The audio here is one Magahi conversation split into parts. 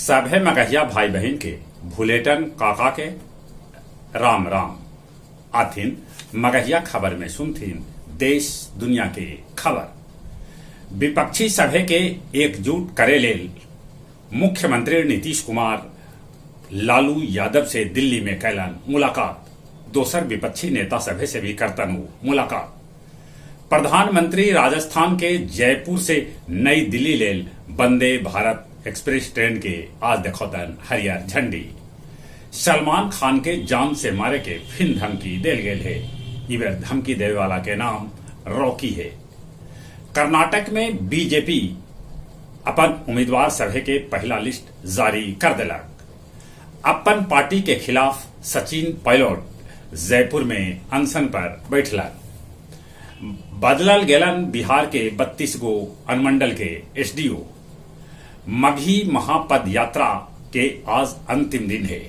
सभे मगहिया भाई बहिन के भुलेटन काका के राम राम। आथिन मगहिया खबर में सुनथिन देश दुनिया के खबर। विपक्षी सभे के एकजुट करे लेल मुख्यमंत्री नीतीश कुमार लालू यादव से दिल्ली में कैलन मुलाकात। दोसर विपक्षी नेता सभे से भी करतन ऊ मुलाकात। प्रधानमंत्री राजस्थान के जयपुर से नई दिल्ली लेल वंदे भारत एक्सप्रेस ट्रेन के आज देखौतन हरियर झंडी। सलमान खान के जान से मारे के फिन धमकी देल गेल हे। ई बेर धमकी देवे वाला के नाम रॉकी हे। कर्नाटक में बीजेपी अपन उम्मीदवार सभे के पहला लिस्ट जारी कर देलक। अपन पार्टी के खिलाफ सचिन पायलट जयपुर में अनशन पर बैठलन। बदलल गेलन बिहार के 32 गो अनुमंडल के एसडीओ। मगही महापद यात्रा के आज अंतिम दिन हे।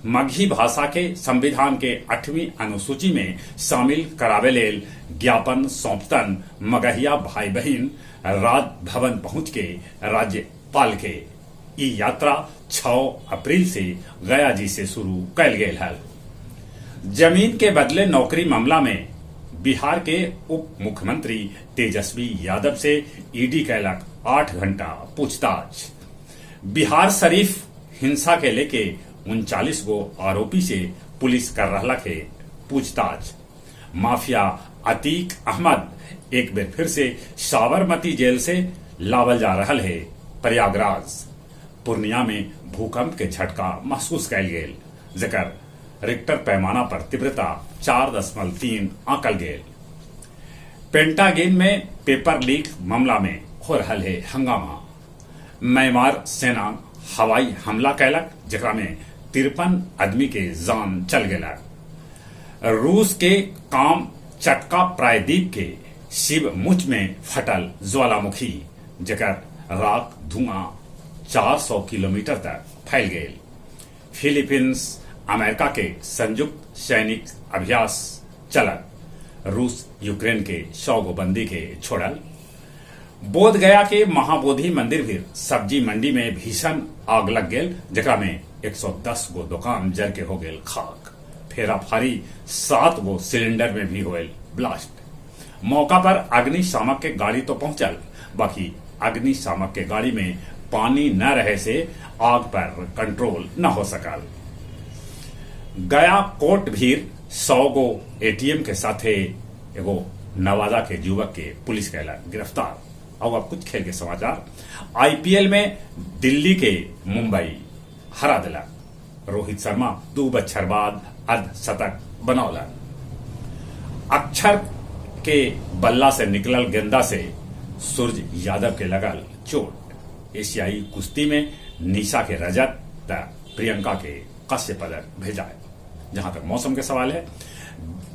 मगही भाषा के संविधान के आठवीं अनुसूची में शामिल करावे लेल ज्ञापन सौंपतन मगहिया भाई बहिन राजभवन पहुंच के राज्यपाल के। ई यात्रा 6 अप्रैल से गया जी से शुरू कैल गेल हल। जमीन के बदले नौकरी मामला में बिहार के उप मुख्यमंत्री तेजस्वी यादव से ईडी कैलक 8 घंटा पूछताछ। बिहार शरीफ हिंसा के लेके 39 गो आरोपी से पुलिस कर रहलक हे पूछताछ। माफिया अतीक अहमद एक बेर फिर से साबरमती जेल से लावल जा रहल हे प्रयागराज। पूर्णिया में भूकंप के झटका महसूस कैल गेल, जेकर रिक्टर पैमाना पर तीव्रता 4.3 आंकल गेल। पेंटागन में पेपर लीक मामला में हो रहल है हंगामा। म्यांमार सेना हवाई हमला कैलक, जेकरा में 53 आदमी के जान चल गेलक। रूस के कामचटका प्रायद्वीप के शिवमुच में फटल ज्वालामुखी, जेकर राख धुआं 400 किलोमीटर तक फैल गेल। फिलीपींस अमेरिका के संयुक्त सैनिक अभ्यास चलत। रूस यूक्रेन के 100 गो बंदी के छोड़ल। बोध गया के महाबोधि मंदिर भी सब्जी मंडी में भीषण आग लग गेल, जेकरा में 110 गो दुकान जर के हो गेल खाक। फेराफारी 7 गो सिलेंडर में भी होयल ब्लास्ट। मौका पर अग्निशामक के गाड़ी तो पहुंचल, बाकी अग्निशामक के गाड़ी में पानी न रहे से आग पर कंट्रोल न हो सकल। गया कोर्ट भीर 100 गो एटीएम के साथे एगो नवादा के युवक के पुलिस कैला गिरफ्तार। और अब कुछ खेल के समाचार। आईपीएल में दिल्ली के मुंबई हरा दिला। रोहित शर्मा 2 बच्छर बाद अर्धशतक बनौला। अक्षर के बल्ला से निकलल गेंदा से सूरज यादव के लगल चोट। एशियाई कुश्ती में निशा के रजत त प्रियंका के कांस्य पदक भेजाए। जहां तक मौसम के सवाल है,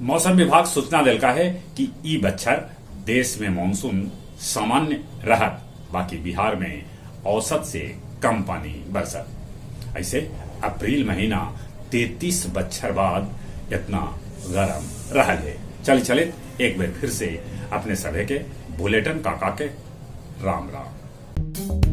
मौसम विभाग सूचना दिलका है कि ई बच्छर देश में मानसून सामान्य रहत, बाकी बिहार में औसत से कम पानी बरसत। ऐसे अप्रैल महीना 33 बच्छर बाद इतना गरम रहल है। चल चलित एक बार फिर से अपने सभे के बुलेटिन काका के राम राम।